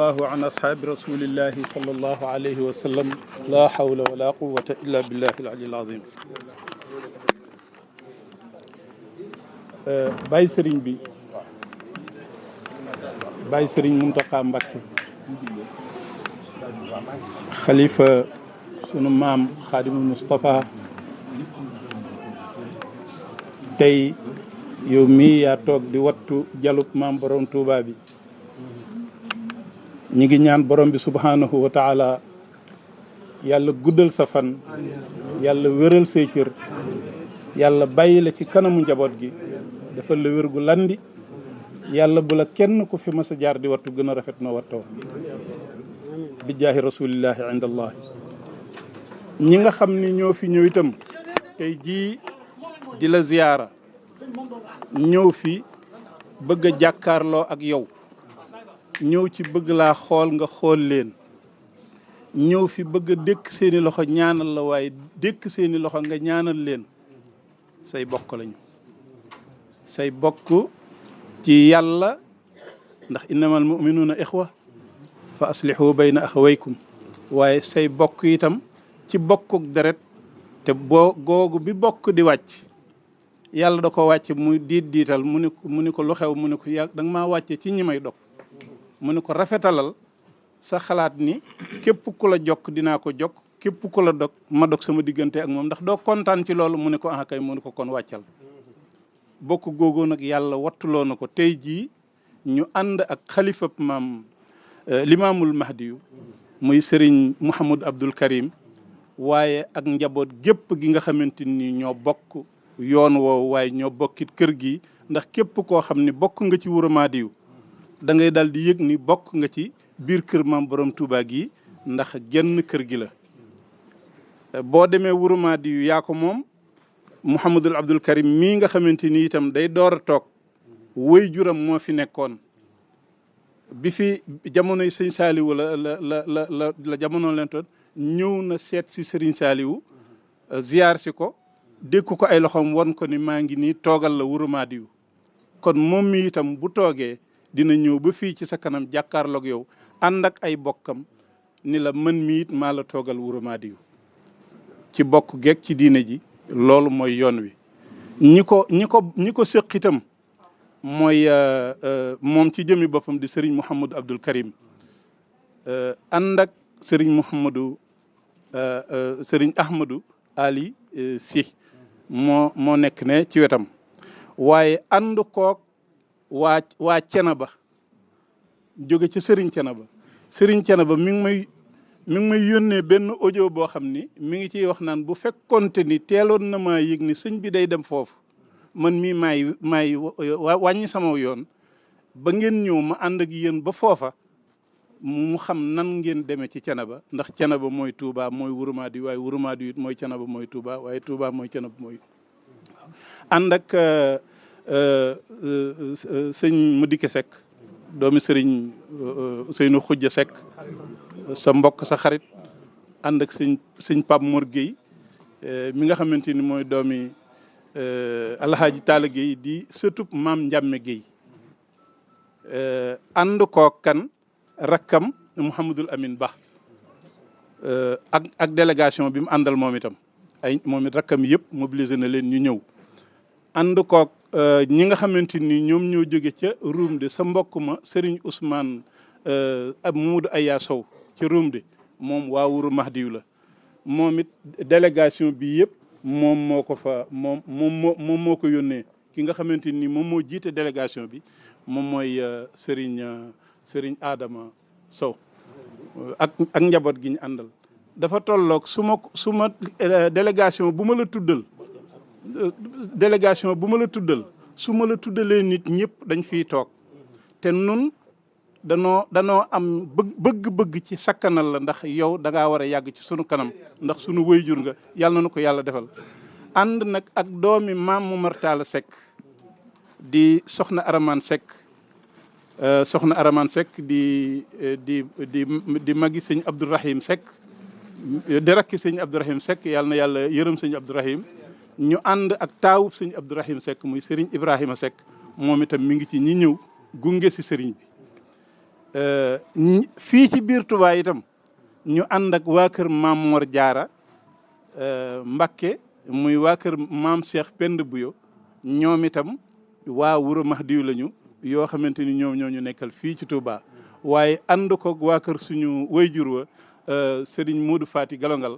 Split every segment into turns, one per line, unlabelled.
allahu an ashaabi rasulillahi sallallahu alayhi wa sallam la hawla wala quwwata illa billahi al aliyyil azim. Baye Serigne bi Baye Serigne Mountakha Mbacké xalifa sunu maam Xaadimul Moustapha tey yow mii yaa toog di wattu jalub maam borom Touba bi ñi ngi ñaan borom bi subhanahu wa taala yàlla guddal sa fan, yàlla wéral say cër, yàlla bàyyi la ci kanamu njaboot gi defal la wér gu landi, yàlla bu la kenn ku fi mas a jaar di wattu gën a rafet noo wattoo bi jaahi rasulillahi inda allah. ñi nga xam ni ñoo fi ñëw itam tey jii di la ziyaara ñëw fi bëgg a jàkkaarloo ak yow, ñëw ci bëgg laa xool nga xool leen, ñëw fi bëgg a dékk seeni loxo ñaanal la, waaye dékk seeni loxo nga ñaanal leen. say bokk lañu, say bokk ci yàlla, ndax innamal mu'minuuna ixwa fa aslihu bayna axawaykum, waaye say bokk itam ci bokkuk deret, te boo googu bi bokk di wàcc yàlla da ko wàcce muy diital mu ni ko lu xew, mu ni ko yàgg da nga maa wàcce ci ñi may dog, mu ni ko rafetalal sa xalaat ni képp ku la jokk dinaa ko jokk, képp ku la dog ma dog sama diggante ak moom, ndax doo kontaan ci loolu. mu ni ko kay, mu ni ko kon wàccal. bokk googu nag yàlla wattuloo na ko tey jii ñu ànd ak xalifab maam limaamul mahdiyu muy Serigne Mouhamadou Abdoul Karim, waaye ak njaboot gépp gi nga xamante ni ñoo bokk yoon woowu, waaye ñoo bokkit kër gi, ndax képp koo xam ni bokk nga ci Wuro Madiyu da ngay daal di yëg ni bokk nga ci biir kër maam borom Touba gi, ndax genn kër gi la. boo demee Wuro Madiyu yaa ko moom. Mouhamadou Abdoul Karim mii nga xamante ni itam day door a toog, woy juram moo fi nekkoon bi fi jamonoy sëñ Saaliwu la jamono leen toon, ñëw na seet si Serigne Saaliwu ziyaar si ko, dékku ko ay loxoom won ko ni maa ngi nii toogal la Wuro Madiyu. kon moom mi itam bu toogee dina ñëw ba fii ci sa kanam jàkkaarloog yow ànd ak ay bokkam ni la mën mi it maa la toogal Wuro Madiyu. ci bokk geeg ci diine ji loolu mooy yoon wi. ñi ko séq itam mooy moom ci jëmi boppam di Serigne Mouhamadou Abdoul Karim ànd ak Serigne Serigne Ahmadou Ali Sy moo nekk ne ci wetam, waaye ànd koog waa Cenaba jóge ci Serigne Cenaba mi ngi may yónnee benn audio boo xam ni mi ngi ciy wax naan bu fekkonte ni teeloon na maa yëg ni sëñ bi day dem foofu, man mii maay wàññi sama yoon ba ngeen ñëw ma ànd ak yéen ba foofa, mu xam nan ngeen demee ci Cenaba, ndax Cenaba mooy Touba mooy Wuro Madiyu, waaye Wuro Madiyu it mooy Cenaba mooy Touba, waaye Touba mooy Cenaba mooy ànd ak sëñ Madické Seck doomi sëriñ Seynou Khoudia Seck sa mbokk sa xarit, ànd ak sëñ Pape Mor Gueye mi nga xamante ni mooy doomi Alhaaji Taala Gueye di sëtub maam Njàmme Gueye, ànd kook kan rakkam Mouhamadul Amin Ba ak délégation bi mu àndal moom itam, moom it rakkam yëpp mobilisé na leen ñu ñëw. ànd kook ñi nga xamante ni ñoom ñoo jóge ca Rumde, sa mbokk ma Serigne Ousmane ab Mamadou Aya Sow ci Rumde, moom waa Wuro Madiyu la. moom it délégation bi yëpp moom moo ko yónnee. ki nga xamante ni moom moo jiite délégation bi moom mooy Serigne Adama Sow ak njaboot gi ñu àndal. dafa tolloog su ma délégation bu ma la tuddal su ma la tuddalee nit ñëpp dañ fiy toog, te nun danoo am bëgg-bëgg ci sakkanal la, ndax yow da ngaa war a yàgg ci sunu kanam, ndax sunu wayjur nga, yàlla na ko yàlla defal. ànd nag ak doomi maam Momar Talla Seck di soxna Araman Seck di magi sëñ Abdourahim Seck di rakki sëñ Abdourahim Seck, yàlla na yàlla yërëm sëñ Abdourahim. ñu ànd ak taawub sëñ Abdourahim Seck muy Serigne Ibrahima Seck, moom itam mi ngi ci ñi ñëw gunge si Serigne bi. fii ci biir Touba itam ñu ànd ak waa kër maam Mor Jaara Mbakke muy waa kër maam Cheikh Pend Buyo ñoom itam waa Wuro Mahdiyu lañu yoo xamante ni ñoom ñoo ñu nekkal fii ci Touba waaye ànd ko waa kër suñu wayjur wa Serigne Modou Fati Galongal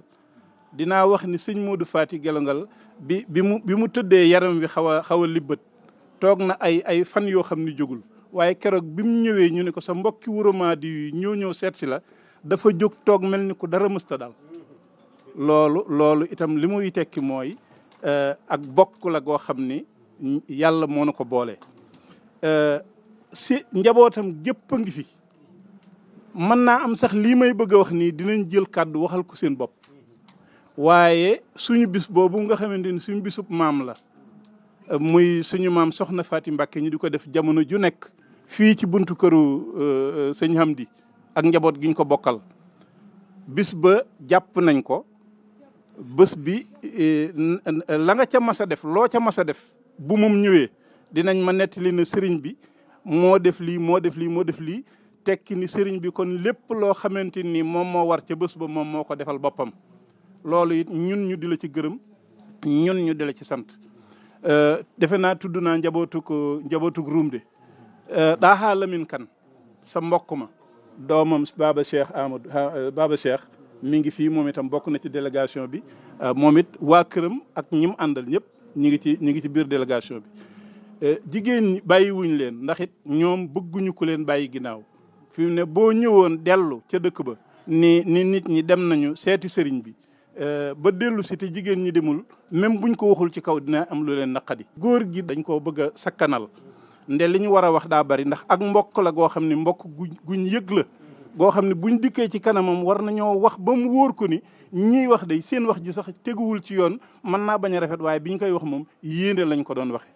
dinaa wax ni sëñ Modou Fati Galongal bi mu tëddee yaram wi xaw a libbat toog na ay fan yoo xam ni jógul waaye keroog bi mu ñëwee ñu ne ko sa mbokki Wuro Mahdiyu ñoo ñëw seet si la dafa jóg toog mel ni ku dara mësta daal loolu itam li muy tekki mooy ak bokk la goo xam ni yàlla moo na ko boole. si njabootam gépp a ngi fi mën naa am sax lii may bëgg a wax nii dinañ jël kàddu waxal ko seen bopp waaye suñu bis boobu nga xamante ni suñu bisub maam la muy suñu maam soxna Faati Mbàkke ñu di ko def jamono ju nekk fii ci buntu këru sëñ Hamdi ak njaboot gi ñu ko bokkal bis ba jàpp nañ ko bés bi la nga ca mas a def loo ca mas a def bu moom ñëwee dinañ ma nettali na sëriñ bi moo def lii tekki ni sëriñ bi kon lépp loo xamante ni moom moo war ca bés ba moom moo ko defal boppam loolu it ñun ñu di la ci gërëm ñun ñu di la ci sant defe naa tudd naa njabootug Rumde Daaxa Lamin Kan sa mbokk ma doomam Baba Cheikh mi ngi fii moom itam bokk na ci délégation bi moom it waa këram ak ñi mu àndal ñëpp ñi ngi ci biir délégation bi jigéen ñi bàyyiwuñ leen ndax it ñoom bëgguñu ku leen bàyyi ginnaaw fi mu ne boo ñëwoon dellu ca dëkk ba ni nit ñi dem nañu seeti sëriñ bi ba dellu si te jigéen ñi demul même buñ ko waxul ci kaw dina am lu leen naqadi. góor gi dañ koo bëgg a sakkanal nde li ñu war a wax daa bari ndax ak mbokk la goo xam ne mbokk guñ yëg la goo xam ne buñ dikkee ci kanamam war nañoo wax ba mu wóor ko ni ñiy wax day seen wax ji sax teguwul ci yoon mën naa bañ a rafet waaye biñ koy wax moom yéene lañ ko doon waxe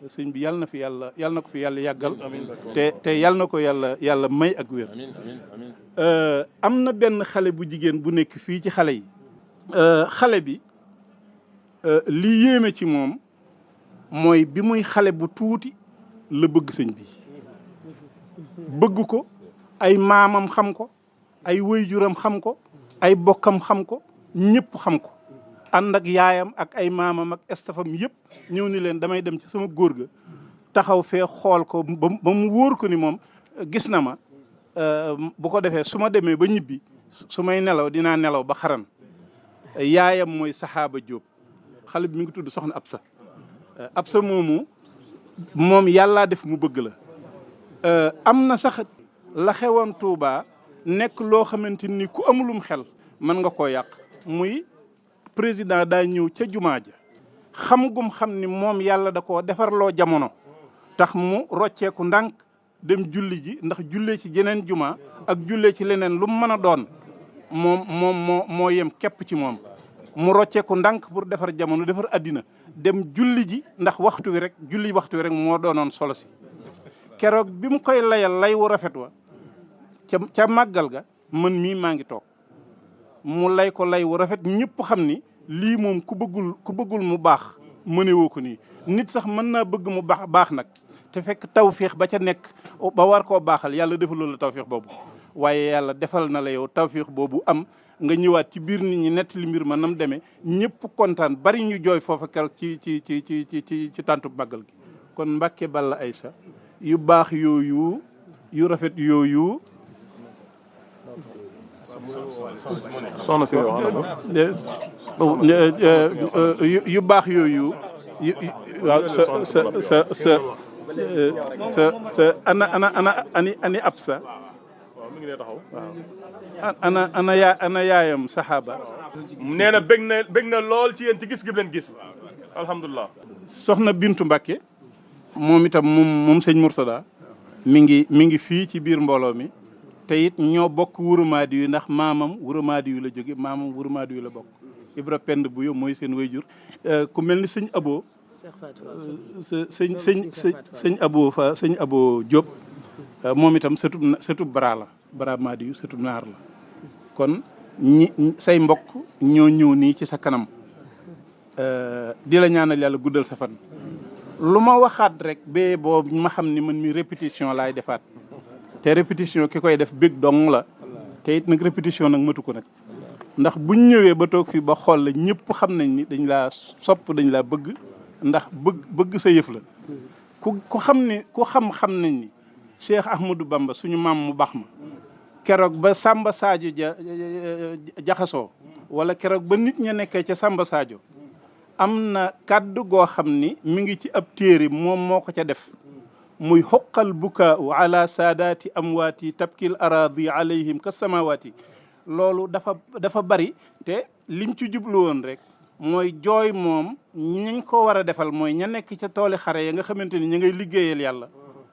sëñ bi yàlla na ko fi yàlla yàggal te yàlla na ko yàlla may ak wér. am na benn xale bu jigéen bu nekk fii ci xale yi xale bi li yéeme ci moom mooy bi muy xale bu tuuti la bëgg sëñ bi bëgg ko ay maamam xam ko ay wayjuram xam ko ay bokkam xam ko ñëpp xam ko ànd ak yaayam ak ay maamam ak estafam yëpp ñëw ni leen damay dem ci sama góor ga taxaw fee xool ko ba mu wóor ko ni moom gis na ma bu ko defee su ma demee ba ñibbi su may nelaw dinaa nelaw ba xaran yaayam mooy Saxaaba Jóob xale bi mi ngi tudd soxna Absa moomu moom yàllaa def mu bëgg la am na sax la xewoon Tuuba nekk loo xamante ni ku amulum xel mën nga koo yàq muy président daa ñëw ca jumaa ja xam gum xam ni moom yàlla da koo defarloo jamono tax mu rocceeku ndànk dem julli ji ndax jullee ci jeneen jumaa ak jullee ci leneen lu mu mën a doon moom moo yem képp ci moom mu rocceeku ndànk pour defar jamono defar addina dem julli ji ndax waxtu wi rek moo doonoon solo si keroog bi mu koy layal lay wu rafet wa ca màggal ga man mii maa ngi toog mu lay ko lay wu rafet ñëpp xam ni lii moom ku bëggul mu baax mënewoo ko nii nit sax mën naa bëgg mu baax nag te fekk tawféex ba ca nekk ba war koo baaxal yàlla defaloo la tawféex boobu waaye yàlla defal na la yow tawféex boobu am nga ñëwaat ci biir nit ñi nettali mbir ma nam demee ñëpp kontaan bari ñu jooy foofa keroog ci tàntu màggal gi kon Mbàkke Balla Aysa yu baax yooyu yu rafet yooyu
soxna si
yu baax yooyu waaw sa ani Absa ana yaayam Saxaaba
nee na bëgg na lool ci yéen ci gis gi leen gis alhamdulilah.
soxna Bintu Mbàkke moom itam moom sëñ Murtada mi ngi fii ci biir mbooloo mi te it ñoo bokk Wuro Mahdiyu ndax maamam Wuro Mahdiyu la jóge maamam Wuro Mahdiyu la bokk Ibra Pend Buyo mooy seen wayjur ku mel ni sëñ Abo sëñ Abo Diop moom itam sëtub Bara Mahdiyu sëtub naar la kon say mbokk ñoo ñëw nii ci sa kanam di la ñaanal yàlla guddal sa fan lu ma waxaat rek bee boobu ma xam ni man mi répétition laay defaat te répétition ki koy def bég dong la te it nag répétition nag matu ko nag ndax buñ ñëwee ba toog fi ba xool la ñëpp xam nañ ni dañ laa sopp dañ laa bëgg ndax bëgg sa yëf la ku xam ne ku xam nañ ni Cheikh Ahmadou Bamba suñu maam mu baax ma keroog ba Samba Sadio jaxasoo wala keroog ba nit ña nekkee ca Samba Sadio am na kàddu goo xam ni mi ngi ci ab téere moom moo ko ca def muy xoqal bukaau ala saadaati amwaati tabkil aradi alayhim ka samawaati loolu dafa bari te lim ci jublu woon rek mooy jooy moom ñañ ko war a defal mooy ña nekk ca tooli xare ya nga xamante ni ña ngay liggéeyal yàlla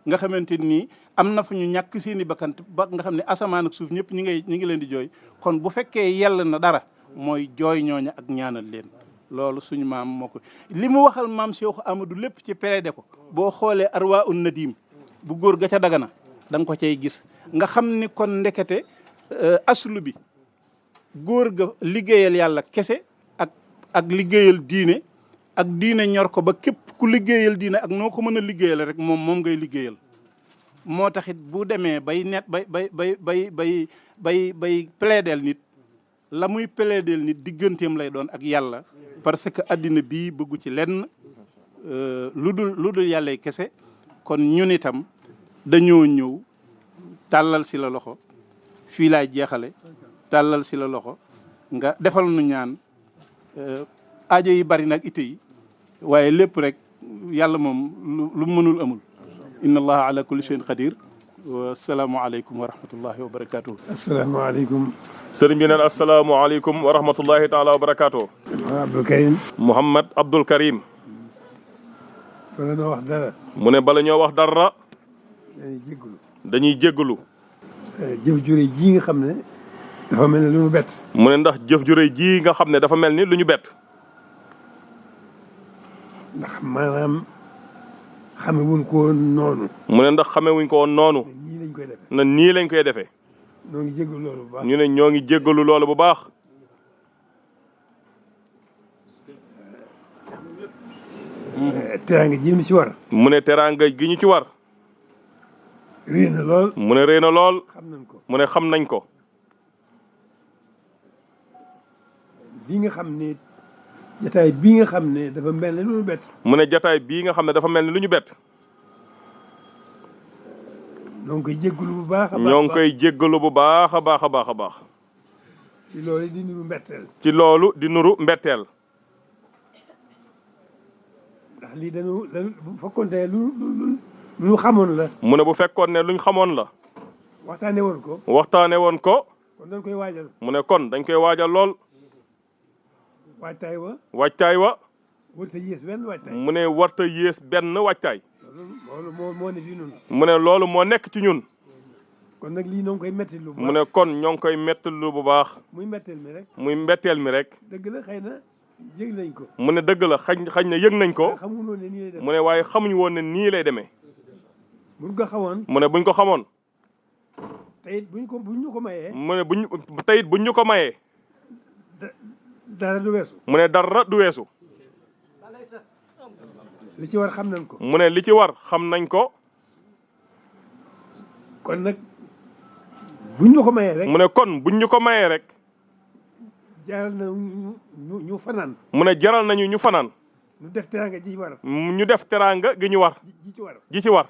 nga xamante ni am na fu ñu ñàkk seeni bakkant ba nga xam ne asamaan ak suuf ñëpp ñi ngi leen di jooy kon bu fekkee yell na dara mooy jooy ñooña ak ñaanal leen loolu suñu maam moo ko li mu waxal maam Cheikh Amadou lépp ci plaidé ko boo xoolee arwa un nadim bu góor ga ca dagana da nga ko cay gis nga xam ni kon ndekete aslu bi góor ga liggéeyal yàlla kese ak liggéeyal diine ak diine ñor ko ba képp ku liggéeyal diine ak noo ko mën a liggéeyal rek moom ngay liggéeyal moo taxit bu demee bay net bay plaidel nit la muy plaidel nit digganteem lay doon ak yàlla parce que addina bii bëggu ci lenn lu dul yàllay kese kon ñun itam dañoo ñëw tàllal si la loxo fii laay jeexale tàllal si la loxo nga defal nu ñaan aajo yi bari nag ite yi waaye lépp rek yàlla moom lu mënul amul inna allaha ala kulli shay'in qadir wasalaamu aleykum wa rahmatullahi wa barakatuh
asalaamaaleykum
sëriñ bi neen asalaamaaleykum wa rahmatullahi taala wa barakatuh
Abdou Karim
Mouhamad Abdoul Karim
bala noo wax dara
mu ne bala ñoo wax dara
dañuy jéggalu jëf jure ji nga xam ne dafa mel ni lu ñu bett
mu ne ndax jëf jure ji nga xam ne dafa mel ni lu ñu bett
ndax maanaam xame wuñ ko woon noonu
mu ne ndax xame wuñ ko woon noonu
nii lañ koy defee
na nii lañ koy defee
ñoo ngi jéggalu loolu bu baax
ñu ne ñoo ngi jéggalu loolu bu baax
teraanga ji ñu ci war
mu ne teraanga gi ñu ci war
réy na lool
mu ne réy na lool
xam nañ ko
mu ne xam nañ ko
bii nga xam ne jataay bii nga xam ne dafa mel ni lu ñu bett
mu ne jataay bii nga xam ne dafa mel ni lu ñu bett
ñoo ngi koy jéggalu bu baax a baax
ñoo ngi koy jéggalu bu baax a baax a baax a baax
ci loolu di nuru mbetteel
ci loolu di nuru mbetteel
ndax lii dañu bu fekkoon ne lu ñu xamoon la
mu ne bu fekkoon ne luñ xamoon la
waxtaane woon ko
waxtaane woon ko
kon dañ koy waajal
mu ne kon dañ koy waajal lool
waajtaay wa
waajtaay wa
warta yées benn waajtaay
mu ne warta yées benn waajtaay
loolu moo ne fii noonu
mu ne loolu moo nekk ci ñun
kon nag lii noo ngi koy metti lu
mu ne kon ñoo ngi koy mettalu bu baax
muy metteel mi rek
muy mbetteel mi rek
dëgg la xëy na yëg nañ ko
mu ne dëgg la xañ na yëg nañ ko
xamuñu ne nii lay def
mu ne waaye xamuñu woon ne nii lay demee
buñ ko xamoon
mu ne buñ ko xamoon
te it buñ ñu ko mayee
mu ne tey it buñ ñu ko mayee
dara du weesu
mu ne dara du weesu
li ci war xam nañ ko
mu ne li ci war xam nañ ko
kon nag buñ ñu ko mayee rek
mu ne kon buñ ñu ko mayee rek
jaral na ñu fanaan
mu ne jaral nañu ñu fanaan
ñu def teraanga ji war
ñu def teraanga gi ñu war
ji ci war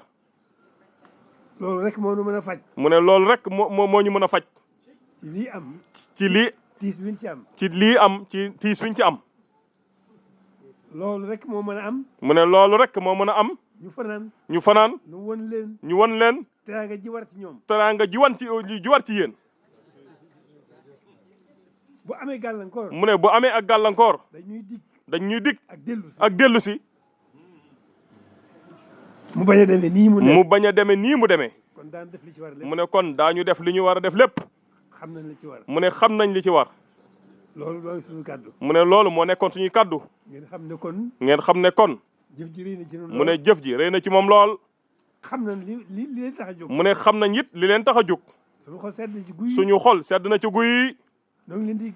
loolu
rek moo ñu mën a faj
mu ne loolu rek moo ñu mën a faj
ci lii am
ci lii
tiis biñ ci am
ci lii am ci tiis biñ ci am
loolu rek moo mën a am
mu ne loolu rek moo mën a am
ñu fanaan
ñu won leen
teraanga ji war ci ñoom
teraanga ji war ci yéen
bu amee gàllankoor
mu ne bu amee ak gàllankoor dañuy dig ak dellu si
mu bañ a demee nii
mu bañ a demee nii mu demee
kon daan def li ci war lépp
mu ne kon daañu def li ñu war a def lépp
xam nañ li ci war
mu ne xam nañ li ci war
loolu mooy suñu kàddu
mu ne loolu moo nekkoon suñuy kàddu
ngeen xam ne kon
jëf ji rëy na ci
mu ne jëf ji rëy na ci moom lool xam nañ li leen tax a jóg
mu ne xam nañ it li leen tax a jóg
suñu xol sedd na ci guy
suñu xol sedd na ci guy
ñoo ngi leen di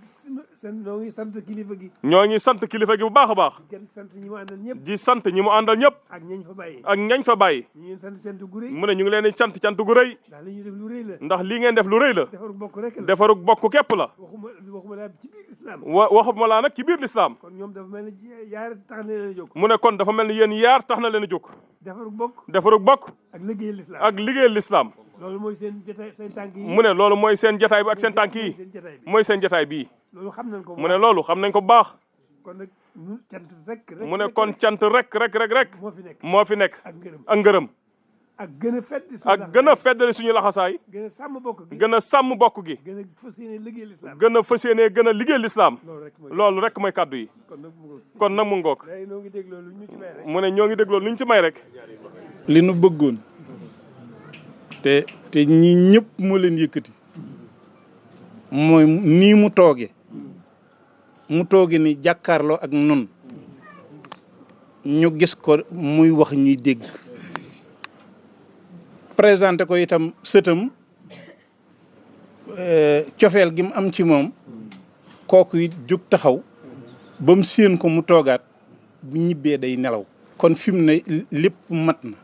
ñoo ngi sant kilifa gi.
ñoo ngi sant kilifa gi bu baax a baax.
di sant ñi mu àndal ñëpp.
di sant ñi mu àndal ñëpp.
ak ñañ fa bàyyi.
ak ñañ fa bàyyi.
ñu ngi sant sant gu rëy.
mu ne ñu ngi leen di sant cant gu rëy.
ndax li ñuy def lu rëy la.
ndax lii ngeen def lu rëy la.
defarug bokk rek la.
defarug bokk képp la.
waxuma laa ci biir lislaam.
waxuma laa nag ci biir lislaam.
kon ñoom dafa mel ni yaar tax na leen a jóg.
mu ne kon dafa mel ni yéen yaar tax na leen a jóg.
defarug bokk.
defarug bokk.
ak liggéey lislaam.
ak liggéeyal lislaam.
loolu mooy seen jotaay seen tànk yi.
mu ne loolu mooy seen jotaay bi ak seen tànk yi. mooy seen jotaay bii.
loolu xam nañ ko.
mu ne loolu xam nañ ko bu baax.
kon nag cant rek.
mu ne kon cant rek.
moo fi nekk.
moo fi nekk.
ak ngërëm.
ak ngërëm.
ak gën a fedd.
ak gën a feddali suñu laxasaay.
gën a sàmm bokk gi.
gën a sàmm bokk gi.
gën a fas yéene liggéey lislaam.
gën a fas yéene gën a liggéey lislaam.
loolu rek mooy
loolu rek mooy kàddu yi.
kon nag mu ngoog.
kon nag mu ngoog.
léegi ñoo ngi dégloo lu ñu ci may rek.
mu ne ñoo ngi dégloo lu ñu ci may rek.
li nu bëggoon te ñi ñëpp moo leen yëkkati mooy nii mu tooge ni jàkkaarloo ak nun ñu gis ko muy wax ñuy dégg présenté ko itam sëtam cofeel gi mu am ci moom kooku it jóg taxaw ba mu séen ko mu toogaat bu ñibbee day nelaw kon fi mu ne lépp mat na